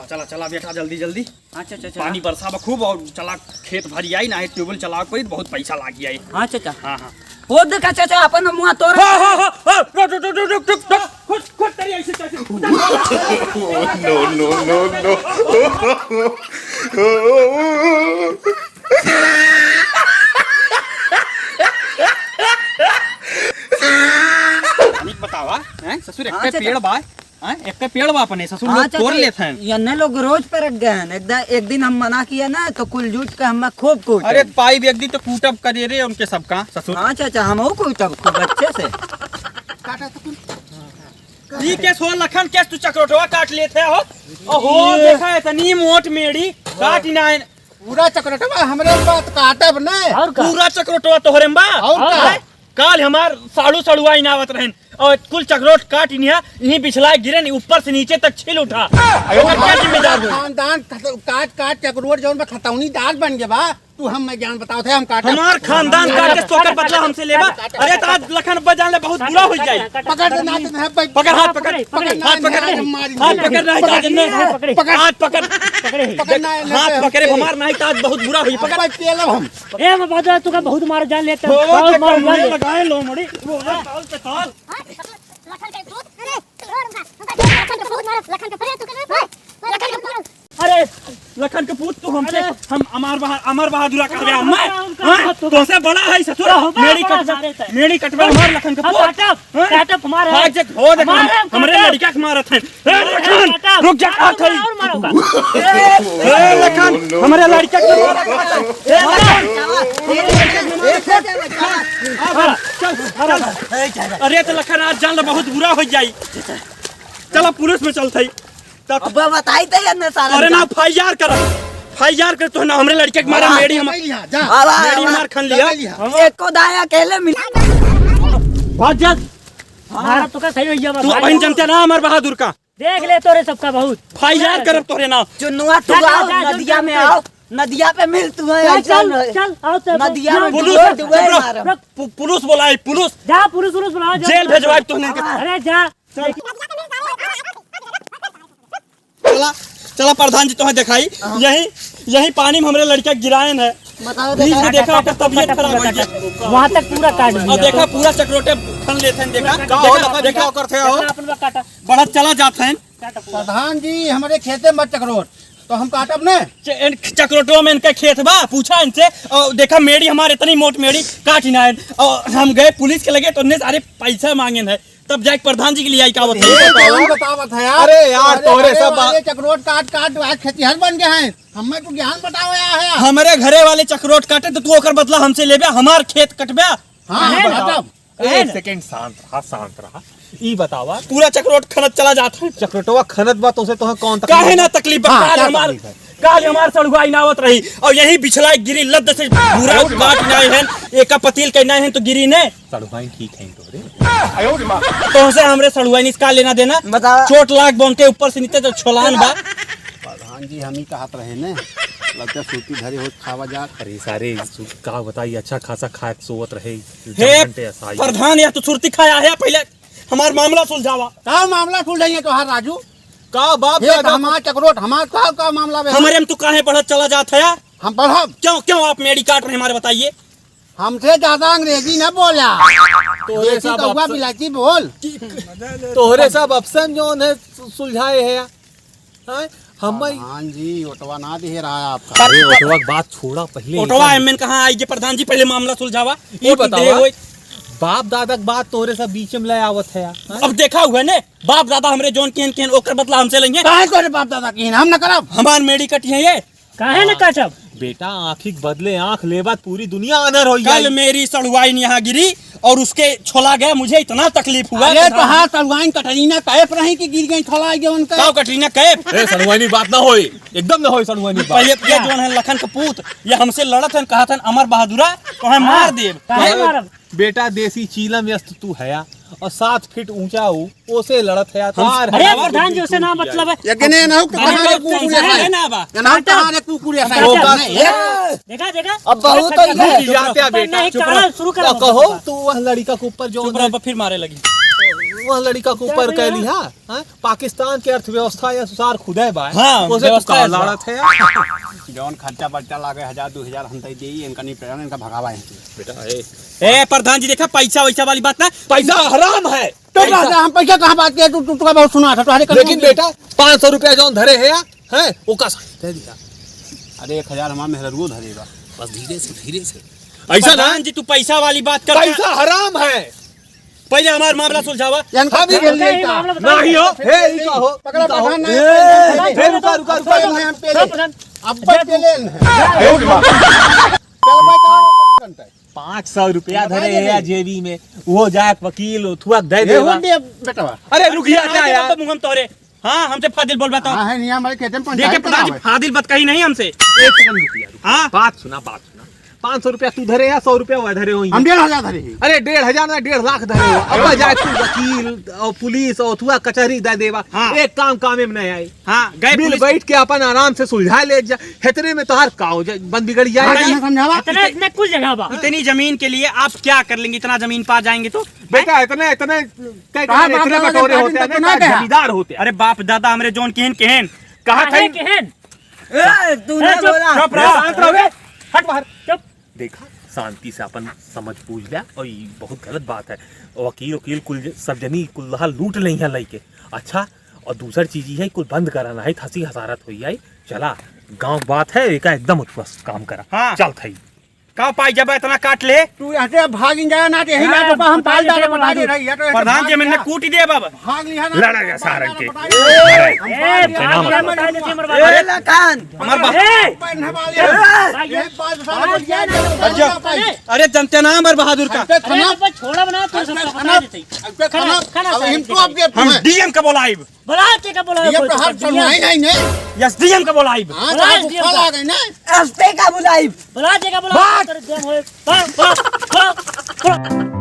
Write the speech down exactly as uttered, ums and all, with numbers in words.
चला, चला बेटा, जल्दी, जल्दी। हाँ, चाचा, चला। पानी बरसा बा खूब, और चला खेत भरी आई, नाहीं ट्यूबवेल चलावे के पड़ी, बहुत पैसा लागी आई। हाँ, चाचा। हाँ, हाँ। वो देखा, चाचा, अपन मुँह तोड़। हाँ, हाँ, हाँ, हाँ, रुक, रुक, रुक, रुक, रुक, रुक, खुद, खुद तेरी ऐसी, ऐसी। No, no, no, no। तनिक बतावा, हैं, ससुर, हाँ, एक्के चाचा। पेड़ बा, हैं, एक्के पेड़ बा अपने, ससुर हाँ, लोग तोड़ चाचा, लेत हैं। यन्ने लोग रोज परक गए हैं। एक दा-, एक दिन हम मना किया ना, तो कुल जुट के हमें खूब कूटे। अरे, पाइब एक दिन तो कूटब करे रे उनके सबका, ससुर। हाँ, चाचा, हमहू कूटब खूब अच्छे से। ई केस हो लखन, केस तू चकरोटवा काट लेत है हो। ओहो, ये देखा इतनी मोट मेड़ी, काट ही ना है। पूरा चकरोटवा हमरे बात काटब ने। और का? पूरा चकरोटवा तोहरे में बा। और का? हैं? काल हमार साड़ू सड़ुआ इनावत रहन और कुल चकरोट काट इन्हें, इन्हीं बिछलाए गिरन, ऊपर से नीचे तक छिल उठा। अरे ओकर क्या जिम्मेदार होई? खानदान खत-, काट काट चकरोट जौन बा खतौनी दार बन गए बा। तू हम मैं ज्ञान बताओ थे, हम काटा। हमार खानदान काटे, सोकर बदला हमसे लेबा। अरे, तो आज लखन अब्बा जान ले, बहुत बुरा हो जाए। पकड़ ना, तो मैं भाई पकड़, हाथ पकड़। पकड़, हाथ पकड़। नहीं, हम मारेंगे। हाथ पकड़, नहीं, पकड़, आज नहीं। पकड़। हाथ पकड़। पकड़। पकड़ ना, हाथ नहीं, पकड़े, हम हमार नहीं, तो आज बहुत बुरा हुई। पकड़। भाई, पेलब हम। ए, मैं बहुत, तू का बहुत मार जान लेते हो, बहुत मार जान ले। लगाए लो, मड़ी। वो, वो, ताल पे ताल। लखन के पूत, अरे, छोड़ उनका, उनका छोड़, लखन के पूत, लखन के पूत, लखन के पूत। अरे, लखन के पूत, तू हमसे, अरे। हम अमर बहा-, अमर बहादुर का बे, हम, अरे, उनका हाँ? हाथ तो तोसे बड़ा है ससुर। तो हमारा मेरी बड़ा कटवा, सारे तय। मेरी कटवा हमार लखन के हम पूत। काटब, हाँ? काटब हमारा। भाग जे, हो देख, हमारा हम, हम हमरे काटब। लड़का के मारत हैं। ए, लखन, काटब। रुक जा, और, आ, और मारो, और मारो। ए, लखन, हमरे लड़का के मारत हैं। ए, लखन। चल, चल। अरे, तो लखन, आज जान ले, बहुत बुरा हो जाई। चला, पुलिस में चलत हई। तब अब बताई तो ये ना सारा अरे ना, निकाल। एफ आई आर कर, एफ आई आर कर, तो ना हमरे लड़के के मारा, हाँ। मेड़ी हम, जा, जा। आवा, मेड़ी आवा। मार खान लिया। जा, जा। एको दाया अकेले मिला। भाग जा। मारा तो का सही भैया, तू भाई। बहन जनते ना हमार बहादुर का। देख ले तोरे सबका बहुत। एफ आई आर करब तोरे ना। चुनुआ तू जा, जा, आओ, जा, नदिया में आओ, नदिया पे मिल तू है, चल, ऐसा चल, न-, चल, आओ तो, नदिया में चल, डुबो, चल, डुबो चल, मारब। चल। पु-, पुलिस बोलाई, पुलिस। जा, पुलिस, पुलिस बुलाओ, जा। जेल भेजवाई तोहने के। अरे जा। चल। चला, चला प्रधान जी, तोहे देखाई। हाँ। यही, यही पानी में हमरे लड़का गिरायन है। बताओ, बीच में देखा, देखा, ओकर तबियत खराब हो गया। वहाँ तक पूरा काट दिया। और देखा, पूरा चकरोटे खन लेते हैं, देखा। का हो, देखा, देखा, ओकर थे हो। देखा, अपन बा काटा। बढ़त चला जात हैं। प्रधान जी, हमरे खेते में चकरोट, तो हम काटब ने। च-, इन चकरोटवा में इनका खेत बा, पूछा इनसे। और देखा, मेड़ी हमारे इतनी मोट मेड़ी काट ही ना है। और हम गए पुलिस के लगे, तो उनने सारे पैसा मांगे हैं। तब जाके प्रधान जी के लिए आई का बताओ। ये कौन बतावत है यार? अरे यार, अरे, तोहरे अरे, सब बा- अरे, चकरोट काट काट आज खेतिहर बन गए हैं। हमें तू ज्ञान बताओ यार है। हमरे घरे वाले चकरोट काटे तो तू ओकर बदला हमसे लेबे, हमार खेत कटबे। हाँ, हाँ, अरे, बताओ। बताओ। एक सेकंड शांत रहा, शांत रहा। ई बतावा। पूरा चकरोट खनत चला जात है। चकरोटवा खनत बा तो उसे तोहे कौन तकलीफ काहे ना तकलीफ बा? हाँ, काल क्या हमार, तकलीफ है? काल हमार सड़ुआ इनावत रही और यही बिछला गिरी लद्द से पूरा काट नाई है, एका पतील के नाई है तो गिरी ने। सड़ुआइन ठीक है तोरे। तोहसे हमरे सड़ुआइन इसका लेना देना? बतावा। चोट लाग बन के ऊपर से नीचे तो छोलान बा। प्रधान जी, हम ही कहत रहे ने, लगता सुरती धरे होत खावा जात। अरे सारे सु-, का बताई, अच्छा खासा खात सोवत रहे, हे जब घंटे असाई। प्रधान, या तो सुरती खाया है पहले, हमार मामला सुलझावा। का मामला सुलझाइए तोहार राजू? का बाप ये का तो हमार चकरोट, हमार का, का मामला बे? हमरे में तू काहे बढ़त चला जात है? हम बढ़ब। क्यों, क्यों आप मेड़ी काट रहे हमारे, बताइए। हमसे ज्यादा अंग्रेजी न बोला। तोहरे देसी सब कौआ अफसर बिलायती बोल। तोहरे सब अफसर जौन है सु-, सुलझाए है। हैं? हम प्रधान जी, ओटवा ना दे रहा है आपका। अरे, ओटवा की बात छोड़ा, पहले ओटवा एम एन कहाँ आई? ये प्रधान जी, पहले मामला सुलझावा। ई ओट बतावा, दे होई। बाप दादा की बात तोहरे सब बीच में ले आवत है, हैं? अब देखा हुआ ने, बाप दादा हमरे जौन केहन केहन, ओकर बदला हमसे लेंगे। काहे तोरे बाप दादा केहन? हम न करब। हमार मेड़ी कटी है ये। काहे न हाँ। काटब? बेटा, आँखी के बदले आँख लेबा, पूरी दुनिया अनर हो कल जाई। मेरी सड़ुआइन यहाँ गिरी और उसके छोला गया, मुझे इतना तकलीफ हुआ, अरे, इतना तो हाँ, सड़ुआइन कटरीना कैफ रही कि गिर गई, छोला आई गया उनका। का कटरीना कैफ? ए, सड़ुआइनी बात ना होई, एकदम ना होई सड़ुआइनी बात। पहले ये जौन है लखन के पूत, ये हमसे लड़त है, कहत है, "अमर बहादुरा, तोहे मार देब।" काहे हैं? मारब? बेटा, देसी चीलम यस्त तू हया, और सात फीट ऊंचा हो, ओसे लड़त है, हम तार अरे, हमार प्रधान जी, ओसे ना मतलब है। ये गने ना हो, अरे, कहाँ रे कुकुर ये है? है ना बा? ये ना हो, कहाँ रे कुकुर ये है? काटा। नहीं, ये देखा, देखा? अब बहुत हो गया। रुक जा, रुक जा, बेटा, नहीं, चुप रह। कहाँ शुरू करा तो कहो, तू वह लड़का के ऊपर जो चुप रह, फिर मारे लगी। वह लड़िका के ऊपर कह लिहा, हाँ? पाकिस्तान के अर्थव्यवस्था या सुसार खुदे बा। हाँ, ओसे तू व्यवस्था का है। लड़त है यार? जौन खर्चा बर्चा लागे, हजार, दू हजार हम तय देई, इनका नहीं प्रेरणा, इनका भगावा है। बेटा, ए। ए, प्रधान जी, देखा, पैसा वैसा वाली बात ना। पैसा हराम है। तो पैसा ना, हम पैसा कहाँ बात किया? तू, तू, तू बहुत सुना था, तुम्हारे कान लेकिन में। बेटा, पाँच सौ रुपया जौन धरे है, हैं, ओका साथ दे दिया। अरे, एक हजार हमार मेहररुओ धरे बा। बस धीरे से, धीरे से। ऐसा ना। प्रधान जी, तू पैसा वाली बात कर। पैसा हराम है। पहले हमार मामला सुलझावा। यानी हम ही पकड़ लेता। नहीं हो। हे, ई का हो? पकड़ा ई का हो? प्रधान ए, नहीं, ए, रुका, रुका, रुका, पकड़ा रुका। नहीं, हम पेले। प्रधान। अब अच्छा, पेले नहीं। ए, रुका। चल, मैं कहाँ पकड़ता है? पाँच सौ रुपया धरे है यार जेबी में, वो जाए वकील, ओथुआ दे ये देवा। हो गया बेटवा। अरे रुक जा, जा यार। तो मुँह हम तोरे। हाँ, हमसे फाजिल बोल बताओ। हाँ, है नहीं, हमारे खेते में पंचायत देखिए प्रधान जी, करावे। फाजिल बात कही नहीं हमसे। एक सेकंड रुक जा, रुक जा। हाँ। बात सुना, बात सुना। पाँच सौ रुपया तू धरे या सौ रुपया वह धरे हो? हम डेढ़ हजार धरे हैं। अरे डेढ़ हजार ना, डेढ़ लाख धरे हो। अब जाए तू वकील और पुलिस और ओथुआ कचहरी दे देवा। हाँ। एक काम कामे में नहीं आए। हाँ, गए मिल पुलिस बैठ के अपन आराम से सुलझा ले जा। हेतरे में तोहार का हो जाए, बन बिगड़ जाए। हाँ, इतना समझावा। इतने, इतने कुल जगह बा। इतनी जमीन के लिए आप क्या कर लेंगे? इतना जमीन पा जाएंगे तो? बेटा, इतने, इतने, कई कहाँ कहाँ बाप इतने दादा बटोरे जमीन होते हैं, तो ना इतना गया। जमींदार होते हैं। अरे बाप दादा हमरे जौन केहन केहन। कहा था काहे केहन? ए, तू ए, ना चुप, बोला। चुप रहा। शांत रहो बे। हट बाहर। चुप। देखा, शांति से अपन समझ बूझ लिया और ये बहुत गलत बात है। वकील, वकील कुल ज-, सब जनी कुल लहा लूट लेइहैं लइके। अच्छा, और दूसर चीज ये है, कुल बंद कराना है, हंसी हसारत होई है। चला, गाँव बात है, एका एकदम उत्कृष्ट काम करा। हाँ। चल थई। का पाई जब इतना काट ले? तू यहाँ से भाग ही जाए ना, यही हाँ, ना तो हम बता पाल दे, डाल बता बता दे दे। रही है, तो ऐसे प्रधान भाग जी, मैंने गया। कूट ही दिया बाबा। भाग लिया ना, लड़ा गया सारन के। हम ए, पाल ए, दिया, भाग बता दे, मरवा दे। अरे लखान। हमार बा- ए! पहनने वाले ए! हैं। ये बात सारा बोल दिया, ये अच्छा। बता पाई। अरे जनते ना हमार बहादुर का। अरे, अरे, छोड़ा बना, तू सब अरे, बता देते। अरे, खाना, खाना, अब खाना, इनको खाना। अब हम डीएम का बोलाइब। बुला के का बोला ये कोई तो प्रहार डीएम। सुनवाई नहीं, नहीं। यस, डीएम का बोलाइब। हाँ, बुला तो आपको डीएम कॉल का। आ गई ना। एसपी का बुलाइब। बुला के का बोला बात। तेरे डीएम होए। बा, बा, बा, बा।